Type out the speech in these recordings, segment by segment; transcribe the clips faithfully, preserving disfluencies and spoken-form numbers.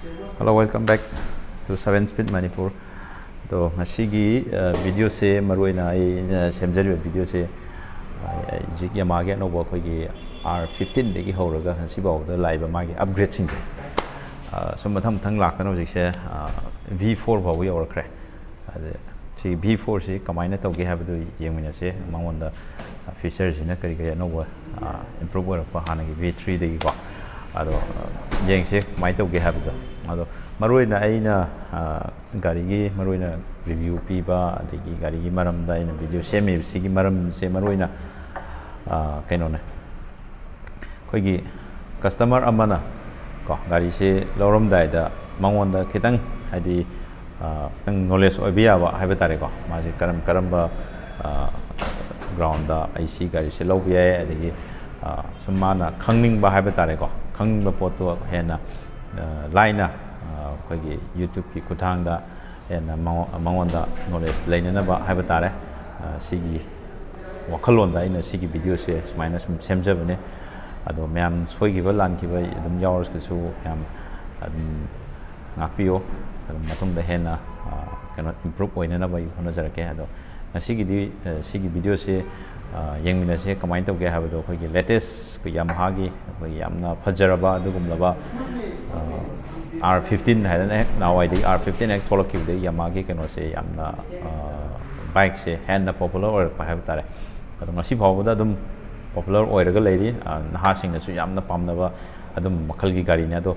Hello, welcome back to Seven Speed Manipur. ꯑꯗꯣ ꯉꯁꯤꯒꯤ ꯚꯤꯗꯤꯑꯣꯁꯦ, ꯃꯔꯨꯑꯣꯏꯅ ꯑꯩꯅ ꯁꯦꯝꯖꯔꯤꯕ ꯚꯤꯗꯤꯑꯣꯁꯦ, ꯑꯩ ꯍꯧꯖꯤꯛ ꯌꯥꯃꯥꯒꯤ ꯑꯅꯧꯕ ꯑꯩꯈꯣꯏꯒꯤ ꯑꯥꯔ ꯐꯤꯐꯇꯤꯟꯗꯒꯤ ꯍꯧꯔꯒ ꯉꯁꯤ ꯐꯥꯎꯕꯗ ꯂꯥꯛꯏꯕ ꯃꯥꯒꯤ ꯑꯞꯒ꯭ꯔꯦꯗꯁꯤꯡꯁꯦ, ꯑ, ꯁꯨꯝ ꯃꯊꯪ ꯃꯊꯪ ꯂꯥꯛꯇꯅ ꯍꯧꯖꯤꯛꯁꯦ ꯚꯤ ꯐꯣꯔ ꯐꯥꯎꯕ ꯌꯧꯔꯛꯈ꯭ꯔꯦ꯫ ꯑꯗ ꯁꯤ ꯚꯤ ꯐꯣꯔꯁꯤ ꯀꯃꯥꯏꯅ ꯇꯧꯒꯦ ꯍꯥꯏꯕꯗꯨ ꯌꯦꯡꯃꯤꯟꯅꯁꯦ꯫ ꯃꯉꯣꯟꯗ ꯐꯤꯆꯔꯁꯤꯅ ꯀꯔꯤ ꯀꯔꯤ ꯑꯅꯧꯕ ꯏꯝꯄ꯭ꯔꯨꯞ ꯑꯣꯏꯔꯛꯄ ꯍꯥꯟꯅꯒꯤ ꯚꯤ ꯊ꯭ꯔꯤꯗꯒꯤꯀꯣ꯫ ꯑꯗꯣ, ꯑ, ꯌꯦꯡꯁꯦ ꯀꯃꯥꯏꯅ ꯇꯧꯒꯦ ꯍꯥꯏꯕꯗꯣ꯫ ꯑꯗꯣ ꯃꯔꯨꯑꯣꯏꯅ ꯑꯩꯅ, ꯑ, ꯒꯥꯔꯤꯒꯤ ꯃꯔꯨꯑꯣꯏꯅ ꯔꯤꯚ꯭ꯌꯨ ꯄꯤꯕ, ꯑꯗꯒꯤ ꯒꯥꯔꯤꯒꯤ ꯃꯔꯝꯗ ꯑꯩꯅ ꯚꯤꯗꯤꯑꯣ ꯁꯦꯝꯃꯤꯕꯁꯤꯒꯤ ꯃꯔꯝꯁꯦ ꯃꯔꯨꯑꯣꯏꯅ, ꯑ, ꯀꯩꯅꯣꯅꯦ, ꯑꯩꯈꯣꯏꯒꯤ ꯀꯁꯇꯃꯔ ꯑꯃꯅ ꯀꯣ, ꯒꯥꯔꯤꯁꯦ ꯂꯧꯔꯝꯗꯥꯏꯗ ꯃꯉꯣꯟꯗ ꯈꯤꯇꯪ, ꯍꯥꯏꯗꯤ, ꯑ, ꯈꯤꯇꯪ ꯅꯣꯂꯦꯖ ꯑꯣꯏꯕ ꯌꯥꯕ ꯍꯥꯏꯕ ꯇꯥꯔꯦꯀꯣ, ꯃꯥꯁꯦ ꯀꯔꯝ ꯀꯔꯝꯕ, ꯑ, ꯒ꯭ꯔꯥꯎꯟꯗ ꯑꯩ ꯁꯤ ꯒꯥꯔꯤꯁꯦ ꯂꯧꯕ ꯌꯥꯏ, ꯑꯗꯒꯤ, ꯑ, ꯁꯨꯝ ꯃꯥꯅ ꯈꯪꯅꯤꯡꯕ ꯍꯥꯏꯕ ꯇꯥꯔꯦꯀꯣ, ꯈꯪꯅꯤꯡꯕ ꯄꯣꯠꯇꯣ ꯍꯦꯟꯅ, ꯑ, ꯂꯥꯏꯅ, ꯑ, ꯑꯩꯈꯣꯏꯒꯤ ꯌꯨꯇ꯭ꯌꯨꯕꯀꯤ ꯈꯨꯠꯊꯥꯡꯗ ꯍꯦꯟꯅ ꯃꯉꯣ-, ꯃꯉꯣꯟꯗ ꯅꯣꯂꯦꯖ ꯂꯩꯅꯅꯕ ꯍꯥꯏꯕ ꯇꯥꯔꯦ, ꯑ, ꯁꯤꯒꯤ ꯋꯥꯈꯜꯂꯣꯟꯗ ꯑꯩꯅ ꯁꯤꯒꯤ ꯚꯤꯗꯤꯑꯣꯁꯦ ꯁꯨꯃꯥꯏꯅ ꯁꯨꯝ ꯁꯦꯝꯖꯕꯅꯦ꯫ ꯑꯗꯣ ꯃꯌꯥꯝ ꯁꯣꯏꯈꯤꯕ ꯂꯥꯟꯈꯤꯕ ꯑꯗꯨꯝ ꯌꯥꯎꯔꯒꯁꯨ ꯃꯌꯥꯝ ꯑꯗꯨꯝ ꯉꯥꯛꯄꯤꯌꯣ꯫ ꯑꯗꯨꯝ ꯃꯇꯨꯡꯗ ꯍꯦꯟꯅ, ꯑ, ꯀꯩꯅꯣ, ꯏꯝꯄ꯭ꯔꯨꯞ ꯑꯣꯏꯅꯅꯕ ꯑꯩ ꯍꯣꯠꯅꯖꯔꯛꯀꯦ꯫ ꯑꯗꯣ ꯉꯁꯤꯒꯤꯗꯤ, ꯑ, ꯁꯤꯒꯤ ꯚꯤꯗꯤꯑꯣꯁꯦ, ꯑ, ꯌꯦꯡꯃꯤꯟꯅꯁꯦ꯫ ꯀꯃꯥꯏꯅ ꯇꯧꯒꯦ ꯍꯥꯏꯕꯗꯣ, ꯑꯩꯈꯣꯏꯒꯤ ꯂꯦꯇꯦꯁ ꯑꯩꯈꯣꯏ ꯌꯥꯃꯥꯍꯥꯒꯤ ꯑꯩꯈꯣꯏ ꯌꯥꯝꯅ ꯐꯖꯔꯕ ꯑꯗꯨꯒꯨꯝꯂꯕ, ꯑ, ꯑꯥꯔ ꯐꯤꯐꯇꯤꯟ ꯍꯥꯏꯗꯅ ꯍꯦꯛ ꯅꯍꯥꯟꯋꯥꯏꯗꯒꯤ ꯑꯥꯔ ꯐꯤꯐꯇꯤꯟ ꯍꯦꯛ ꯊꯣꯛꯂꯛꯈꯤꯕꯗꯒꯤ ꯌꯥꯃꯥꯒꯤ ꯀꯩꯅꯣꯁꯦ ꯌꯥꯝꯅ, ꯑ, ꯕꯥꯏꯛꯁꯦ ꯍꯦꯟꯅ ꯄꯣꯄꯨꯂꯔ ꯑꯣꯏꯔꯛꯄ ꯍꯥꯏꯕ ꯇꯥꯔꯦ꯫ ꯑꯗꯣ ꯉꯁꯤ ꯐꯥꯎꯕꯗ ꯑꯗꯨꯝ ꯄꯣꯄꯨꯂꯔ ꯑꯣꯏꯔꯒ ꯂꯩꯔꯤ꯫ ꯑ, ꯅꯍꯥꯁꯤꯡꯅꯁꯨ ꯌꯥꯝꯅ ꯄꯥꯝꯅꯕ ꯑꯗꯨꯝꯕ ꯃꯈꯜꯒꯤ ꯒꯥꯔꯤꯅꯦ꯫ ꯑꯗꯣ,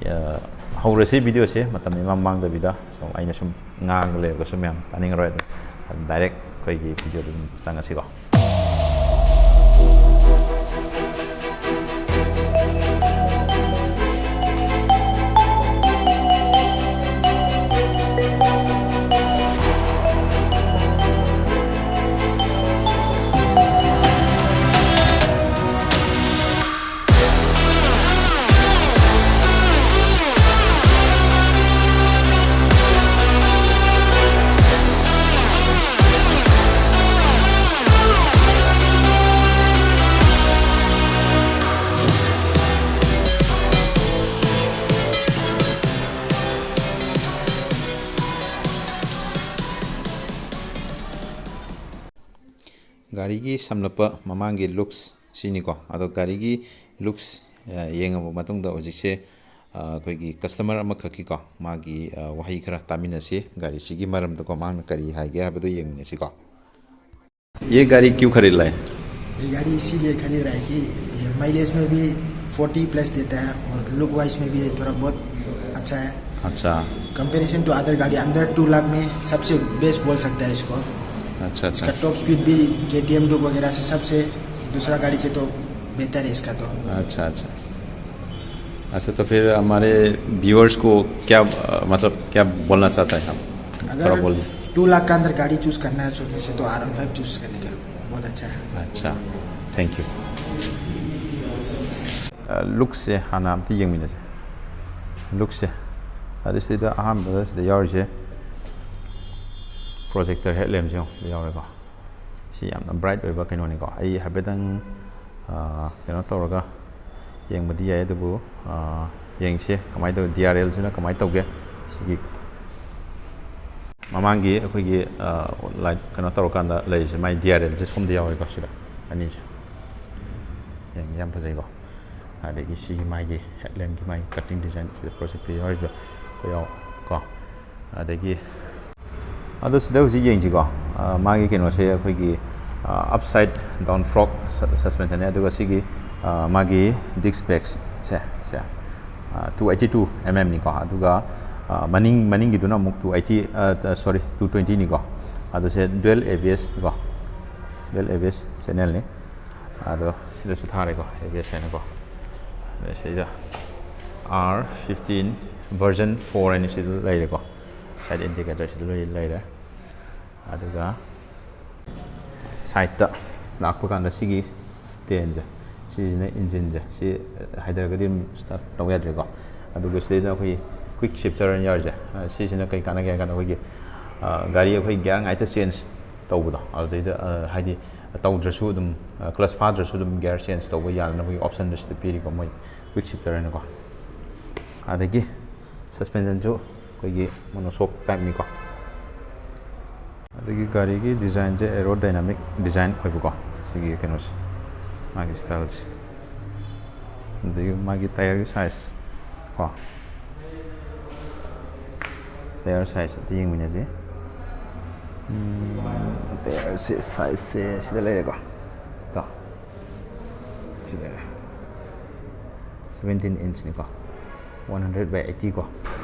ꯑ, ꯍꯧꯔꯁꯤ ꯚꯤꯗꯤꯑꯣꯁꯦ ꯃꯇꯝ ꯏꯃꯥꯡ ꯃꯥꯡꯗꯕꯤꯗ꯫ ꯁꯨꯝ ꯑꯩꯅ ꯁꯨꯝ ꯉꯥꯡꯉꯒ ꯂꯩꯔꯒꯁꯨ ꯃꯌꯥꯝ ꯇꯥꯅꯤꯡꯉꯔꯣꯏ꯫ ꯑꯗꯣ ꯑꯗꯨꯝ ꯗꯥꯏꯔꯦꯛ ꯑꯩꯈꯣꯏꯒꯤ ꯚꯤꯗꯤꯑꯣꯗ ꯑꯗꯨꯝ ꯆꯪꯉꯁꯤꯀꯣ꯫ ꯒꯥꯔꯤꯒꯤ ꯁꯝꯂꯞꯄ ꯃꯃꯥꯡꯒꯤ ꯂꯨꯛꯁ ꯁꯤꯅꯤꯀꯣ꯫ ꯑꯗꯣ ꯒꯥꯔꯤꯒꯤ ꯂꯨꯛꯁ ꯌꯦꯡꯉꯕ ꯃꯇꯨꯡꯗ ꯍꯧꯖꯤꯛꯁꯦ ꯑꯩꯈꯣꯏꯒꯤ ꯀꯁꯇꯃꯔ ꯑꯃꯈꯛꯀꯤꯀꯣ, ꯃꯥꯒꯤ ꯋꯥꯍꯩ ꯈꯔ ꯇꯥꯃꯤꯟꯅꯁꯤ ꯒꯥꯔꯤꯁꯤꯒꯤ ꯃꯔꯝꯗꯀꯣ꯫ ꯃꯥꯅ ꯀꯔꯤ ꯍꯥꯏꯒꯦ ꯍꯥꯏꯕꯗꯣ ꯌꯦꯡꯃꯤꯟꯅꯁꯤꯀꯣ꯫ ये गाड़ी क्यों खरीद लाए? ये गाड़ी इसीलिए खरीद रहा है कि ये माइलेज में भी फोर्टी प्लस देता है और लुक वाइज में भी थोड़ा बहुत अच्छा है। अच्छा। कंपैरिजन टू अदर गाड़ी, अंडर टू लाख में सबसे बेस्ट बोल सकता है इसको। अच्छा। अच्छा। इसका टॉप स्पीड भी के टी एम डुक वगैरह से सबसे दूसरा गाड़ी से तो बेहतर है इसका तो। अच्छा। अच्छा। अच्छा, तो फिर हमारे व्यूअर्स को क्या, मतलब, क्या बोलना चाहता है आप? थोड़ा अगर बोलिए। टू लाख का अंदर गाड़ी चूज करना है सोचने से तो आर वन फाइव चूज करने का बहुत अच्छा है। अच्छा, थैंक यू। ꯂꯨꯛꯁꯁꯦ ꯍꯥꯟꯅ ꯑꯝꯇ ꯌꯦꯡꯃꯤꯟꯅꯁꯦ꯫ ꯂꯨꯛꯁꯁꯦ, ꯑꯗꯨ ꯁꯤꯗ ꯑꯍꯥꯟꯕꯗ ꯁꯤꯗ ꯌꯥꯎꯔꯤꯁꯦ ꯄ꯭ꯔꯣꯖꯦꯛꯇꯔ ꯍꯦꯠ ꯂꯦꯝꯞꯁꯦ ꯌꯦꯡꯉꯣ, ꯁꯤꯗ ꯌꯥꯎꯔꯦꯀꯣ꯫ ꯁꯤ ꯌꯥꯝꯅ ꯕ꯭ꯔꯥꯏꯠ ꯑꯣꯏꯕ ꯀꯩꯅꯣꯅꯤꯀꯣ꯫ ꯑꯩ ꯍꯥꯏꯐꯦꯠꯇꯪ ꯀꯩꯅꯣ ꯇꯧꯔꯒ ꯌꯦꯡꯕꯗꯤ ꯌꯥꯏ, ꯑꯗꯨꯕꯨ ꯌꯦꯡꯁꯦ ꯀꯃꯥꯏꯅ ꯇꯧꯋꯤ, ꯗꯤ ꯑꯥꯔ ꯑꯦꯜꯁꯤꯅ ꯀꯃꯥꯏꯅ ꯇꯧꯒꯦ꯫ ꯁꯤꯒꯤ ꯃꯃꯥꯡꯒꯤ ꯑꯩꯈꯣꯏꯒꯤ ꯂꯥꯏꯠ ꯀꯩꯅꯣ ꯇꯧꯔꯀꯥꯟꯗ ꯂꯩꯔꯤꯁꯦ, ꯃꯥꯏ ꯗꯤ ꯑꯥꯔ ꯑꯦꯜꯁꯦ ꯁꯣꯝꯗ ꯌꯥꯎꯔꯦꯀꯣ꯫ ꯁꯤꯗ ꯑꯅꯤꯁꯦ ꯌꯦꯡ ꯌꯥꯝ ꯐꯖꯩꯀꯣ꯫ ꯑꯗꯒꯤ ꯁꯤꯒꯤ ꯃꯥꯒꯤ ꯍꯦꯠ ꯂꯦꯝꯞꯀꯤ ꯃꯥꯒꯤ ꯀꯠꯇꯤꯡ ꯗꯤꯖꯥꯏꯟ ꯁꯤꯗ ꯄ꯭ꯔꯣꯖꯦꯛꯇ ꯌꯥꯎꯔꯤꯕ ꯀꯣ꯫ ꯑꯗꯒꯤ ꯑꯗꯣ ꯁꯤꯗ ꯍꯧꯖꯤꯛ ꯌꯦꯡꯁꯤꯀꯣ꯫ ꯃꯥꯒꯤ ꯀꯩꯅꯣꯁꯦ ꯑꯩꯈꯣꯏꯒꯤ ꯑꯞꯁꯥꯏꯠ ꯗꯥꯎꯟ ꯐꯣꯔꯛ ꯁꯁꯄꯦꯟꯁꯟꯅꯦ꯫ ꯑꯗꯨꯒ ꯁꯤꯒꯤ ꯃꯥꯒꯤ ꯗꯤꯁꯛ ꯕ꯭ꯔꯦꯛꯁꯦ, ꯁꯦ, ꯇꯨ ꯑꯩꯠꯇꯤ ꯇꯨ ꯑꯦꯝ ꯑꯦꯝꯅꯤꯀꯣ꯫ ꯑꯗꯨꯒ ꯃꯅꯤꯡ ꯃꯅꯤꯡꯒꯤꯗꯨꯅ ꯑꯃꯨꯛ ꯇꯨ ꯑꯩꯠꯇꯤ, ꯁꯣꯔꯤ, ꯇꯨ ꯇ꯭ꯋꯦꯟꯇꯤꯅꯤꯀꯣ꯫ ꯑꯗꯨꯁꯦ ꯗ꯭ꯋꯦꯜ ꯑꯦ ꯕꯤ ꯑꯦꯁ ꯀꯣ, ꯗ꯭ꯋꯦꯜ ꯑꯦ ꯕꯤ ꯑꯦꯁ ꯆꯦꯅꯦꯜꯅꯤ꯫ ꯑꯗꯣ ꯁꯤꯗꯁꯨ ꯊꯥꯔꯦꯀꯣ, ꯑꯦ ꯕꯤ ꯑꯦꯁ ꯍꯥꯏꯅꯀꯣ꯫ ꯑꯗ ꯁꯤꯗ ꯑꯥꯔ ꯐꯤꯐꯇꯤꯟ ꯚꯔꯖꯟ ꯐꯣꯔ ꯍꯥꯏꯅ ꯁꯤꯗ ꯂꯩꯔꯦꯀꯣ꯫ ꯁꯥꯏꯠ ꯏꯟꯗꯤꯀꯦꯇꯔ ꯁꯤꯗ ꯂꯣꯏ ꯂꯩꯔꯦ꯫ ꯑꯗꯨꯒ ꯁꯥꯏꯠꯇ ꯂꯥꯛꯄ ꯀꯥꯟꯗ ꯁꯤꯒꯤ ꯁ꯭ꯇꯦꯟꯁꯦ, ꯁꯤꯁꯤꯅ ꯏꯟꯖꯤꯟꯁꯦ, ꯁꯤ ꯍꯥꯏꯗꯔꯒꯗꯤ ꯑꯗꯨꯝ ꯁ꯭ꯇꯥꯔꯠ ꯇꯧ ꯌꯥꯗ꯭ꯔꯦꯀꯣ꯫ ꯑꯗꯨꯒ ꯁꯤꯗꯩꯗ ꯑꯩꯈꯣꯏ ꯀ꯭ꯋꯤꯛ ꯁꯤꯐꯇꯔ ꯍꯥꯏꯅ ꯌꯥꯎꯔꯤꯁꯦ, ꯁꯤꯁꯤꯅ ꯀꯩ ꯀꯥꯟꯅꯒꯦ ꯍꯥꯏ ꯀꯥꯟꯗ ꯑꯩꯈꯣꯏꯒꯤ ꯒꯥꯔꯤ ꯑꯩꯈꯣꯏ ꯒꯤꯌꯥꯔ ꯉꯥꯏꯇ ꯆꯦꯟꯖ ꯇꯧꯕꯗꯣ, ꯑꯗꯨꯗꯩꯗ ꯍꯥꯏꯗꯤ ꯇꯧꯗ꯭ꯔꯁꯨ ꯑꯗꯨꯝ, ꯀ꯭ꯂꯁ ꯐꯥꯗ꯭ꯔꯁꯨ ꯑꯗꯨꯝ ꯒꯤꯌꯥꯔ ꯆꯦꯟꯖ ꯇꯧꯕ ꯌꯥꯅꯅꯕꯒꯤ ꯑꯣꯞꯁꯟꯗꯨ ꯁꯤꯗ ꯄꯤꯔꯤꯀꯣ, ꯃꯣꯏ ꯀ꯭ꯋꯤꯛ ꯁꯤꯐꯇꯔ ꯍꯥꯏꯅꯀꯣ꯫ ꯑꯗꯒꯤ ꯁꯁꯄꯦꯟꯁꯟꯁꯨ ꯑꯩꯈꯣꯏꯒꯤ ꯃꯣꯅꯣꯁꯣꯛ ꯇꯥꯏꯞꯅꯤꯀꯣ꯫ ꯑꯗꯒꯤ ꯒꯥꯔꯤꯒꯤ ꯗꯤꯖꯥꯏꯟꯁꯦ ꯑꯦꯔꯣ ꯗꯥꯏꯅꯥꯃꯤꯛ ꯗꯤꯖꯥꯏꯟ ꯑꯣꯏꯕꯀꯣ, ꯁꯤꯒꯤ ꯀꯩꯅꯣꯁꯦ, ꯃꯥꯒꯤ ꯁ꯭ꯇꯥꯏꯜꯁꯦ꯫ ꯑꯗꯒꯤ ꯃꯥꯒꯤ ꯇꯥꯌꯔꯒꯤ ꯁꯥꯏꯖ ꯀꯣ, ꯇꯥꯌꯔ ꯁꯥꯏꯖ ꯑꯝꯇ ꯌꯦꯡꯃꯤꯟꯅꯁꯦ꯫ ꯎꯝ, ꯇꯥꯌꯔꯁꯦ, ꯁꯥꯏꯖꯁꯦ ꯁꯤꯗ ꯂꯩꯔꯦꯀꯣ꯫ ꯀꯣ, ꯁꯤꯗ ꯂꯩꯔꯦ꯫ ꯁꯚꯦꯟꯇꯤꯟ ꯏꯟꯆꯅꯤꯀꯣ, ꯋꯥꯟ ꯍꯟꯗ꯭ꯔꯦꯠ ꯕꯥꯏ ꯑꯩꯠꯇꯤ ꯀꯣ,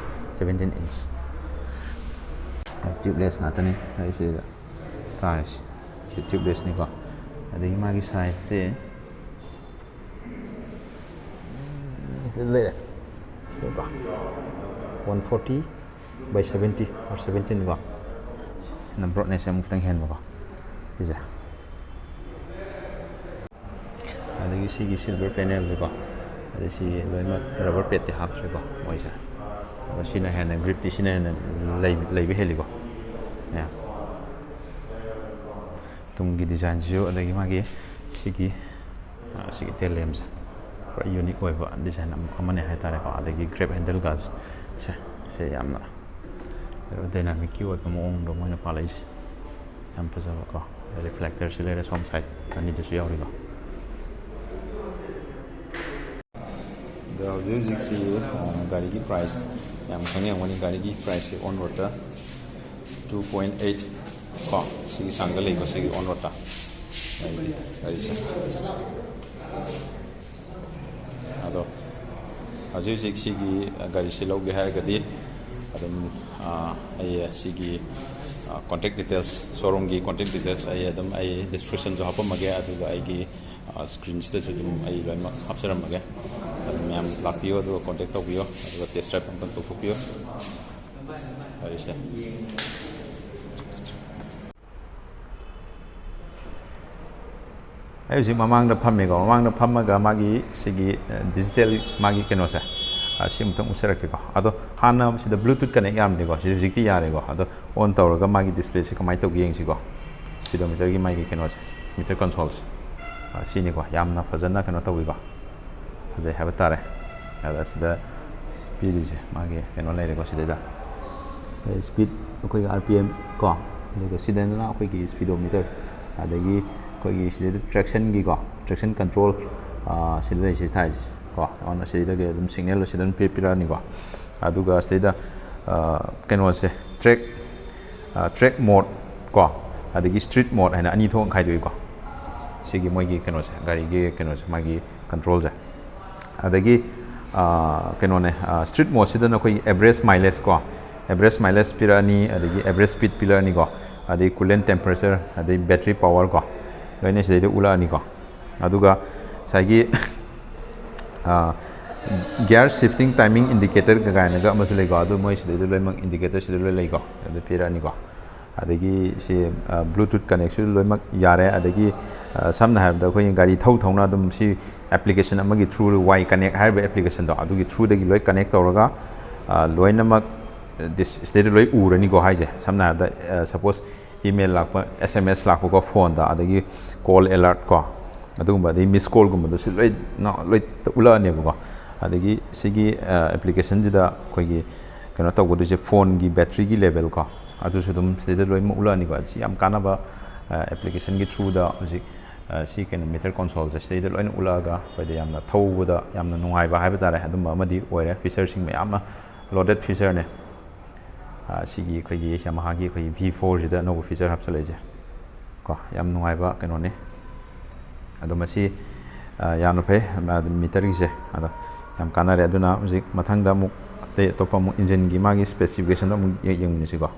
ꯁꯚꯦꯟꯇꯤꯟ ꯏꯟꯆ꯫ ꯇ꯭ꯌꯨꯕꯂꯦꯁ ꯉꯥꯛꯇꯅꯤ ꯑꯩ ꯁꯤꯗ ꯊꯥꯔꯤꯁꯦ꯫ ꯁꯤ ꯇ꯭ꯌꯨꯕꯂꯦꯁꯅꯤꯀꯣ꯫ ꯑꯗꯒꯤ ꯃꯥꯒꯤ ꯁꯥꯏꯖꯁꯦ ꯁꯤꯗ ꯂꯩꯔꯦ꯫ ꯁꯤꯀꯣ, one forty by seventy or seventeen ꯀꯣ꯫ ꯁꯤꯅ ꯕ꯭ꯔꯣꯗꯅꯦꯁꯁꯦ ꯑꯃꯨꯛ ꯈꯤꯇꯪ ꯍꯦꯟꯕꯀꯣ, ꯁꯤꯁꯦ꯫ ꯑꯗꯒꯤ ꯁꯤꯒꯤ ꯁꯤꯜꯚꯔ ꯄꯦꯅꯦꯜꯁꯦꯀꯣ, ꯑꯗꯩ ꯁꯤ ꯂꯣꯏꯅꯃꯛ ꯔꯕꯔ ꯄꯦꯠꯇꯤ ꯍꯥꯞꯇ꯭ꯔꯦꯀꯣ ꯃꯣꯏꯁꯦ꯫ ꯑꯗꯣ ꯁꯤꯅ ꯍꯦꯟꯅ, ꯒ꯭ꯔꯤꯞꯇꯤ ꯁꯤꯅ ꯍꯦꯟꯅ ꯂꯩ-, ꯂꯩꯕ ꯍꯦꯜꯂꯤꯀꯣ꯫ ꯌꯥ꯫ ꯇꯨꯡꯒꯤ ꯗꯤꯖꯥꯏꯟꯁꯤꯁꯨ, ꯑꯗꯒꯤ ꯃꯥꯒꯤ ꯁꯤꯒꯤ, ꯑ, ꯁꯤꯒꯤ ꯇꯦꯜ ꯂꯦꯝꯁꯦ ꯄꯨꯔꯥ ꯌꯨꯅꯤꯛ ꯑꯣꯏꯕ ꯗꯤꯖꯥꯏꯟ ꯑꯃ, ꯑꯃꯅꯦ ꯍꯥꯏꯇꯥꯔꯦꯀꯣ꯫ ꯑꯗꯒꯤ ꯒ꯭ꯔꯦꯞ ꯍꯦꯟꯗꯜꯒꯁꯦ, ꯁꯦ, ꯁꯦ ꯌꯥꯝꯅ ꯗꯥꯏꯅꯥꯃꯤꯛꯀꯤ ꯑꯣꯏꯕ ꯃꯑꯣꯡꯗ ꯃꯣꯏꯅ ꯄꯥꯜꯂꯛꯏꯁꯦ꯫ ꯌꯥꯝ ꯐꯖꯕꯀꯣ꯫ ꯔꯤꯐ꯭ꯂꯦꯛꯇꯔꯁꯨ ꯂꯩꯔꯦ ꯁꯣꯝ ꯁꯥꯏꯠ ꯑꯅꯤꯗꯁꯨ ꯌꯥꯎꯔꯤꯀꯣ꯫ ꯑꯗꯣ ꯍꯧꯖꯤꯛ ꯍꯧꯖꯤꯛꯁꯤ, ꯑ, ꯒꯥꯔꯤꯒꯤ ꯄ꯭ꯔꯥꯏꯁ ꯌꯥꯝ ꯈꯪꯉꯝꯒꯅꯤ꯫ ꯒꯥꯔꯤꯒꯤ ꯄ꯭ꯔꯥꯏꯁꯁꯤ ꯑꯣꯟ ꯔꯣꯗꯇ ꯇꯨ ꯄꯣꯏꯟ ꯑꯩꯠ ꯀꯣ, ꯁꯤꯒꯤ ꯆꯥꯡꯗ ꯂꯩꯀꯣ, ꯁꯤꯒꯤ ꯑꯣꯟ ꯔꯣꯗꯇ ꯒꯥꯔꯤꯁꯦ꯫ ꯑꯗꯣ ꯍꯧꯖꯤꯛ ꯍꯧꯖꯤꯛ ꯁꯤꯒꯤ, ꯑ, ꯒꯥꯔꯤꯁꯤ ꯂꯧꯒꯦ ꯍꯥꯏꯔꯒꯗꯤ ꯑꯗꯨꯝ, ꯑ, ꯑꯩ ꯁꯤꯒꯤ, ꯑ, ꯀꯣꯟꯇꯦꯛ ꯗꯤꯇꯦꯜꯁ, ꯁꯣꯔꯨꯝꯒꯤ ꯀꯣꯟꯇꯦꯛ ꯗꯤꯇꯦꯜꯁ ꯑꯩ ꯑꯗꯨꯝ ꯑꯩ ꯗꯤꯁꯀ꯭ꯔꯤꯞꯁꯟꯁꯨ ꯍꯥꯞꯄꯝꯃꯒꯦ, ꯑꯗꯨꯒ ꯑꯩꯒꯤ, ꯑ, ꯁ꯭ꯀ꯭ꯔꯤꯟꯁꯤꯗꯁꯨ ꯑꯗꯨꯝ ꯑꯩ ꯂꯣꯏꯅꯃꯛ ꯍꯥꯞꯆꯔꯝꯃꯒꯦ꯫ ꯑꯗꯨꯝ ꯃꯌꯥꯝ ꯂꯥꯛꯄꯤꯌꯨ, ꯑꯗꯨꯒ ꯀꯣꯟꯇꯦꯛ ꯇꯧꯕꯤꯌꯨ, ꯑꯗꯨꯒ ꯇꯦꯁ ꯗ꯭ꯔꯥꯏꯚ ꯑꯝꯇꯪ ꯇꯧꯊꯣꯛꯄꯤꯌꯨ꯫ ꯒꯥꯔꯤꯁꯦ꯫ ꯑꯩ ꯍꯧꯖꯤꯛ ꯃꯃꯥꯡꯗ ꯐꯝꯃꯦꯀꯣ, ꯃꯃꯥꯡꯗ ꯐꯝꯃꯒ ꯃꯥꯒꯤ ꯁꯤꯒꯤ, ꯑ, ꯗꯤꯖꯤꯇꯦꯜ ꯃꯥꯒꯤ ꯀꯩꯅꯣꯁꯦ, ꯑ, ꯁꯤ ꯑꯃꯨꯛꯇꯪ ꯎꯠꯆꯔꯛꯀꯦꯀꯣ꯫ ꯑꯗꯣ ꯍꯥꯟꯅ ꯁꯤꯗ ꯕ꯭ꯂꯨꯇꯨꯠ ꯀꯅꯦꯛ ꯌꯥꯔꯝꯗꯦꯀꯣ, ꯁꯤꯗ ꯍꯧꯖꯤꯛꯇꯤ ꯌꯥꯔꯦꯀꯣ꯫ ꯑꯗꯣ ꯑꯣꯟ ꯇꯧꯔꯒ ꯃꯥꯒꯤ ꯗꯤꯁꯄ꯭ꯂꯦꯁꯦ ꯀꯃꯥꯏꯅ ꯇꯧꯒꯦ ꯌꯦꯡꯁꯤꯀꯣ꯫ ꯁ꯭ꯄꯤꯗꯣꯃꯤꯇꯔꯒꯤ ꯃꯥꯒꯤ ꯀꯩꯅꯣꯁꯦ, ꯃꯤꯇꯔ ꯀꯟꯁꯣꯜꯁꯦ, ꯑ, ꯁꯤꯅꯤꯀꯣ꯫ ꯌꯥꯝꯅ ꯐꯖꯅ ꯀꯩꯅꯣ ꯇꯧꯋꯤꯀꯣ, ꯐꯖꯩ ꯍꯥꯏꯕ ꯇꯥꯔꯦ꯫ ꯑꯗ ꯁꯤꯗ ꯄꯤꯔꯤꯁꯦ ꯃꯥꯒꯤ ꯀꯩꯅꯣ ꯂꯩꯔꯦꯀꯣ ꯁꯤꯗꯩꯗ꯫ ꯁ꯭ꯄꯤꯠ ꯑꯩꯈꯣꯏꯒꯤ ꯑꯥꯔ ꯄꯤ ꯑꯦꯝ ꯀꯣ, ꯑꯗꯨꯒ ꯁꯤꯗꯅ ꯑꯩꯈꯣꯏꯒꯤ speedometer, ꯑꯗꯒꯤ ꯑꯩꯈꯣꯏꯒꯤ ꯁꯤꯗꯩꯗ traction ꯒꯤꯀꯣ, traction control, ꯁꯤꯗ ꯂꯩꯁꯤ ꯊꯥꯏꯁꯦ ꯀꯣ, ꯑꯗꯨꯅ ꯁꯤꯗꯒꯤ ꯑꯗꯨꯝ signal ꯁꯤꯗ ꯑꯗꯨꯝ ꯄꯤ- ꯄꯤꯔꯛꯑꯅꯤꯀꯣ꯫ ꯑꯗꯨꯒ ꯁꯤꯗꯩꯗ ꯀꯩꯅꯣꯁꯦ, track track mode ꯀꯣ, ꯑꯗꯒꯤ street mode ꯍꯥꯏꯅ ꯑꯅꯤ ꯊꯣꯛꯅ ꯈꯥꯏꯗꯣꯛꯏꯀꯣ꯫ ꯁꯤꯒꯤ ꯃꯣꯏꯒꯤ ꯀꯩꯅꯣꯁꯦ, ꯒꯥꯔꯤꯒꯤ ꯀꯩꯅꯣꯁꯦ, ꯃꯥꯒꯤ control ꯁꯦ꯫ ꯑꯗꯒꯤ ꯀꯩꯅꯣꯅꯦ, street mode ꯁꯤꯗꯅ ꯑꯩꯈꯣꯏꯒꯤ average mileage ꯀꯣ, average mileage ꯄꯤꯔꯛꯑꯅꯤ, ꯑꯗꯒꯤ average speed ꯄꯤꯔꯛꯑꯅꯤꯀꯣ, ꯑꯗꯩ coolant temperature, ꯑꯗꯩ battery power ꯀꯣ, ꯂꯣꯏꯅ ꯁꯤꯗꯩꯗ ꯎꯠꯂꯛꯑꯅꯤꯀꯣ꯫ ꯑꯗꯨꯒ ꯉꯁꯥꯏꯒꯤ gear shifting timing indicator ꯀꯥꯏꯅꯒ ꯑꯃꯁꯨ ꯂꯩꯀꯣ, ꯑꯗꯨ ꯃꯣꯏ ꯁꯤꯗꯩꯗ ꯂꯣꯏꯅꯃꯛ indicator ꯁꯤꯗ ꯂꯣꯏ ꯂꯩꯀꯣ, ꯑꯗꯨ ꯄꯤꯔꯛꯑꯅꯤꯀꯣ꯫ ꯑꯗꯒꯤ ꯁꯤ Bluetooth connect ꯁꯨ ꯂꯣꯏꯅꯃꯛ ꯌꯥꯔꯦ꯫ ꯑꯗꯒꯤ ꯁꯝꯅ ꯍꯥꯏꯔꯕꯗ ꯑꯩꯈꯣꯏꯒꯤ ꯒꯥꯔꯤ ꯊꯧ ꯊꯧꯅ ꯑꯗꯨꯝ ꯁꯤ application ꯑꯃꯒꯤ through, Y Connect ꯍꯥꯏꯔꯤꯕ application ꯗꯣ, ꯑꯗꯨꯒꯤ through ꯗꯒꯤ ꯂꯣꯏ connect ꯇꯧꯔꯒ ꯂꯣꯏꯅꯃꯛ ꯁꯤꯗꯩꯗ ꯂꯣꯏ ꯎꯔꯅꯤꯀꯣ ꯍꯥꯏꯁꯦ꯫ ꯁꯝꯅ ꯍꯥꯏꯔꯕꯗ suppose email ꯂꯥꯛꯄ, S M S ꯂꯥꯛꯄꯀꯣ phone ꯗ, ꯑꯗꯒꯤ call alert ꯀꯣ, ꯑꯗꯨꯒꯨꯝꯕ, ꯑꯗꯒꯤ miss call ꯒꯨꯝꯕꯗꯣ ꯁꯤ ꯂꯣꯏ ꯂꯣꯏ ꯎꯠꯂꯛꯑꯅꯦꯕꯀꯣ꯫ ꯑꯗꯒꯤ ꯁꯤꯒꯤ application ꯁꯤꯗ ꯑꯩꯈꯣꯏꯒꯤ ꯀꯩꯅꯣ ꯇꯧꯒꯗꯣꯏꯁꯦ, phone ꯒꯤ battery ꯒꯤ level ꯀꯣ, ꯑꯗꯨꯁꯨ ꯑꯗꯨꯝ ꯁꯤꯗꯩꯗ ꯂꯣꯏꯅꯃꯛ ꯎꯠꯂꯛꯑꯅꯤꯀꯣ꯫ ꯁꯤ ꯌꯥꯝ ꯀꯥꯟꯅꯕ application ꯒꯤ through ꯗ ꯍꯧꯖꯤꯛ ꯁꯤ ꯀꯩꯅꯣ meter console ꯁꯦ ꯁꯤꯗꯩꯗ ꯂꯣꯏꯅ ꯎꯠꯂꯛꯑꯒ ꯑꯩꯈꯣꯏꯗ ꯌꯥꯝꯅ ꯊꯧꯕꯗ ꯌꯥꯝꯅ ꯅꯨꯡꯉꯥꯏꯕ ꯍꯥꯏꯕ ꯇꯥꯔꯦ, ꯑꯗꯨꯝꯕ ꯑꯃꯗꯤ ꯑꯣꯏꯔꯦ꯫ Feature ꯁꯤꯡ ꯃꯌꯥꯝꯅ loaded feature ꯅꯦ꯫ ꯁꯤꯒꯤ ꯑꯩꯈꯣꯏꯒꯤ Yamaha ꯒꯤ ꯑꯩꯈꯣꯏꯒꯤ V four ꯁꯤꯗ ꯑꯅꯧꯕ feature ꯍꯥꯞꯆꯤꯜꯂꯛꯏꯁꯦ ꯀꯣ, ꯌꯥꯝ ꯅꯨꯡꯉꯥꯏꯕ ꯀꯩꯅꯣꯅꯤ꯫ ꯑꯗꯣ ꯃꯁꯤ ꯌꯥꯝꯅ ꯐꯩ, meter ꯒꯤꯁꯦ꯫ ꯑꯗꯣ ꯌꯥꯝ ꯀꯥꯟꯅꯔꯦ꯫ ꯑꯗꯨꯅ ꯍꯧꯖꯤꯛ ꯃꯊꯪꯗ ꯑꯃꯨꯛ ꯑꯇꯩ ꯑꯇꯣꯞꯄ ꯑꯃꯨꯛ engine ꯒꯤ ꯃꯥꯒꯤ specification ꯗꯣ ꯑꯃꯨꯛ ꯌꯦꯡꯃꯤꯟꯅꯁꯤꯀꯣ꯫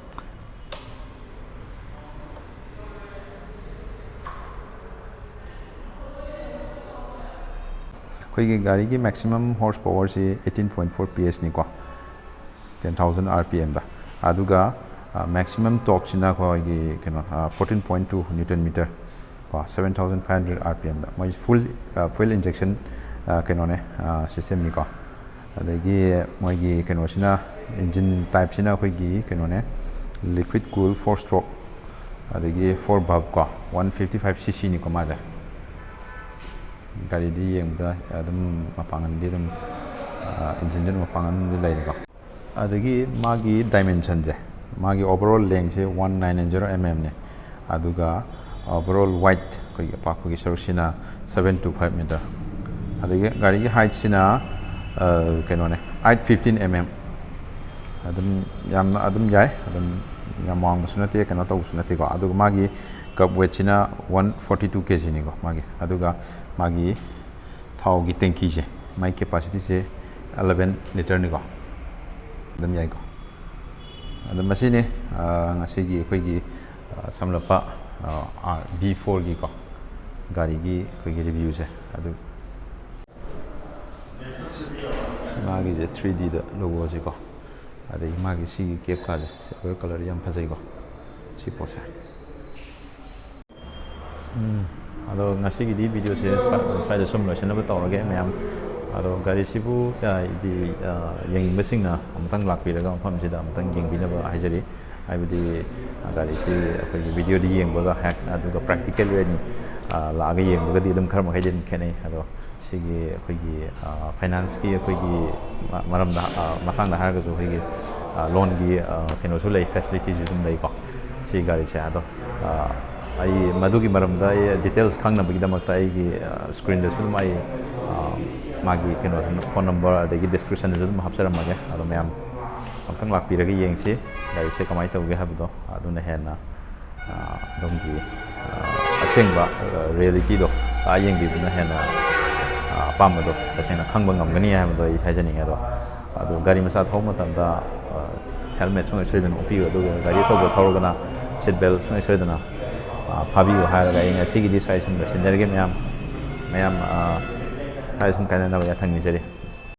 ꯑꯩꯈꯣꯏꯒꯤ ꯒꯥꯔꯤꯒꯤ maximum horse power ꯁꯤ eighteen point four P S ꯅꯤꯀꯣ, ten thousand R P M ꯗ꯫ ꯑꯗꯨꯒ maximum torque ꯁꯤꯅ ꯑꯩꯈꯣꯏꯒꯤ ꯀꯩꯅꯣ, fourteen point two newton meter ꯀꯣ, seven thousand five hundred R P M ꯗ꯫ ꯃꯣꯏ full fuel injection ꯀꯩꯅꯣꯅꯦ, system ꯅꯤꯀꯣ꯫ ꯑꯗꯒꯤ ꯃꯣꯏꯒꯤ ꯀꯩꯅꯣꯁꯤꯅ, engine type ꯁꯤꯅ ꯑꯩꯈꯣꯏꯒꯤ ꯀꯩꯅꯣꯅꯦ, liquid cool four stroke, ꯑꯗꯒꯤ four valve ꯀꯣ, one fifty five C C ꯅꯤꯀꯣ ꯃꯥꯁꯦ꯫ ꯒꯥꯔꯤꯗꯤ ꯌꯦꯡꯕꯗ ꯑꯗꯨꯝ ꯃꯄꯥꯡꯒꯜꯗꯤ ꯑꯗꯨꯝ, engine ꯗꯤ ꯑꯗꯨꯝ ꯃꯄꯥꯡꯒꯜꯗꯤ ꯂꯩꯔꯦꯀꯣ꯫ ꯑꯗꯒꯤ ꯃꯥꯒꯤ dimension ꯁꯦ, ꯃꯥꯒꯤ overall lengthꯁꯦ one nine zero mmꯅꯦ, ꯑꯗꯨꯒ overall width, ꯑꯩꯈꯣꯏꯒꯤ ꯑꯄꯥꯛꯄꯒꯤ ꯁꯔꯨꯛꯁꯤꯅ seven two five meter, ꯑꯗꯒꯤ ꯒꯥꯔꯤꯒꯤ heightꯁꯤꯅ ꯀꯩꯅꯣꯅꯦ, eight fifteen mm꯫ ꯑꯗꯨꯝ ꯌꯥꯝꯅ ꯑꯗꯨꯝ ꯌꯥꯏ, ꯑꯗꯨꯝ ꯌꯥꯝ ꯋꯥꯡꯕꯁꯨ ꯅꯠꯇꯦ, ꯀꯩꯅꯣ ꯇꯧꯕꯁꯨ ꯅꯠꯇꯦꯀꯣ꯫ ꯑꯗꯨꯒ ꯃꯥꯒꯤ curb weightꯁꯤꯅ one forty two kgꯅꯤꯀꯣ ꯃꯥꯒꯤ꯫ ꯑꯗꯨꯒ ꯃꯥꯒꯤ ꯊꯥꯎꯒꯤ tankiꯁꯦ, ꯃꯥꯒꯤ capacityꯁꯦ eleven literꯅꯤꯀꯣ꯫ ꯑꯗꯨꯝ ꯌꯥꯏꯀꯣ꯫ ꯑꯗꯣ ꯃꯁꯤꯅꯤ ꯉꯁꯤꯒꯤ ꯑꯩꯈꯣꯏꯒꯤ ꯁꯝꯂꯞꯄ V fourꯒꯤꯀꯣ, ꯒꯥꯔꯤꯒꯤ ꯑꯩꯈꯣꯏꯒꯤ reviewꯁꯦ꯫ ꯑꯗꯨ ꯃꯥꯒꯤꯁꯦ three Dꯗ logoꯁꯦꯀꯣ, ꯑꯗꯒꯤ ꯃꯥꯒꯤ ꯁꯤꯒꯤ cap ꯀꯥꯁꯦ, silver colour ꯌꯥꯝ ꯐꯖꯩꯀꯣ ꯁꯤ ꯄꯣꯠꯁꯦ꯫ ꯎꯝ, ꯑꯗꯣ ꯉꯁꯤꯒꯤꯗꯤ videoꯁꯦ ꯁ꯭ꯋꯥꯏꯗ ꯁꯨꯝ ꯂꯣꯏꯁꯤꯟꯅꯕ ꯇꯧꯔꯒꯦ ꯃꯌꯥꯝ꯫ ꯑꯗꯣ ꯒꯥꯔꯤꯁꯤꯕꯨ ꯍꯥꯏꯗꯤ ꯌꯦꯡꯅꯤꯡꯕꯁꯤꯡꯅ ꯑꯃꯨꯛꯇꯪ ꯂꯥꯛꯄꯤꯔꯒ ꯃꯐꯝꯁꯤꯗ ꯑꯃꯨꯛꯇꯪ ꯌꯦꯡꯕꯤꯅꯕ ꯍꯥꯏꯖꯔꯤ꯫ ꯍꯥꯏꯕꯗꯤ ꯒꯥꯔꯤꯁꯤ ꯑꯩꯈꯣꯏꯒꯤ videoꯗ ꯌꯦꯡꯕꯒ ꯍꯦꯛ ꯑꯗꯨꯒ practically ꯑꯣꯏꯅ ꯂꯥꯛꯑꯒ ꯌꯦꯡꯕꯒꯗꯤ ꯑꯗꯨꯝ ꯈꯔ ꯃꯈꯩꯗꯤ ꯑꯗꯨꯝ ꯈꯦꯠꯅꯩ꯫ ꯑꯗꯣ ꯁꯤꯒꯤ ꯑꯩꯈꯣꯏꯒꯤ financeꯀꯤ ꯑꯩꯈꯣꯏꯒꯤ ꯃꯔꯝꯗ, ꯃꯇꯥꯡꯗ ꯍꯥꯏꯔꯒꯁꯨ ꯑꯩꯈꯣꯏꯒꯤ loanꯒꯤ ꯀꯩꯅꯣꯁꯨ ꯂꯩ, facilityꯁꯨ ꯑꯗꯨꯝ ꯂꯩꯀꯣ ꯁꯤ ꯒꯥꯔꯤꯁꯦ꯫ ꯑꯗꯣ ꯑꯩ ꯃꯗꯨꯒꯤ ꯃꯔꯝꯗ ꯑꯩ details ꯈꯪꯅꯕꯒꯤꯗꯃꯛꯇ ꯑꯩꯒꯤ screenꯗꯁꯨ ꯑꯗꯨꯝ ꯑꯩ ꯃꯥꯒꯤ ꯀꯩꯅꯣ, phone number ꯑꯗꯒꯤ descriptionꯗꯁꯨ ꯑꯗꯨꯝ ꯍꯥꯞꯆꯔꯝꯃꯒꯦ꯫ ꯑꯗꯣ ꯃꯌꯥꯝ ꯑꯃꯨꯛꯇꯪ ꯂꯥꯛꯄꯤꯔꯒ ꯌꯦꯡꯁꯤ ꯒꯥꯔꯤꯁꯦ ꯀꯃꯥꯏꯅ ꯇꯧꯒꯦ ꯍꯥꯏꯕꯗꯣ, ꯑꯗꯨꯅ ꯍꯦꯟꯅ ꯑꯗꯣꯝꯒꯤ ꯑꯁꯦꯡꯕ realityꯗꯣ ꯑꯥ ꯌꯦꯡꯕꯤꯕꯅ ꯍꯦꯟꯅ ꯑꯄꯥꯝꯕꯗꯣ ꯇꯁꯦꯡꯅ ꯈꯪꯕ ꯉꯝꯒꯅꯤ ꯍꯥꯏꯕꯗꯣ ꯑꯩ ꯍꯥꯏꯖꯅꯤꯡꯉꯦ꯫ ꯑꯗꯣ ꯑꯗꯨ ꯒꯥꯔꯤ ꯃꯆꯥ ꯊꯧꯕ ꯃꯇꯝꯗ helmet ꯁꯨꯡꯁꯣꯏ ꯁꯣꯏꯗꯅ ꯎꯞꯄꯤꯌꯨ, ꯑꯗꯨꯒ ꯒꯥꯔꯤ ꯑꯆꯧꯕ ꯊꯧꯔꯒꯅ seat belt ꯁꯨꯡꯁꯣꯏ ꯁꯣꯏꯗꯅ ꯐꯥꯕꯤꯌꯨ ꯍꯥꯏꯔꯒ ꯑꯩ ꯉꯁꯤꯒꯤꯗꯤ ꯁ꯭ꯋꯥꯏ ꯁꯨꯝ ꯂꯣꯏꯁꯤꯟꯖꯔꯒꯦ꯫ ꯃꯌꯥꯝ ꯃꯌꯥꯝ ꯁ꯭ꯋꯥꯏ ꯁꯨꯝ ꯀꯥꯏꯅꯅꯕ ꯌꯥꯊꯪ ꯅꯤꯖꯔꯤ꯫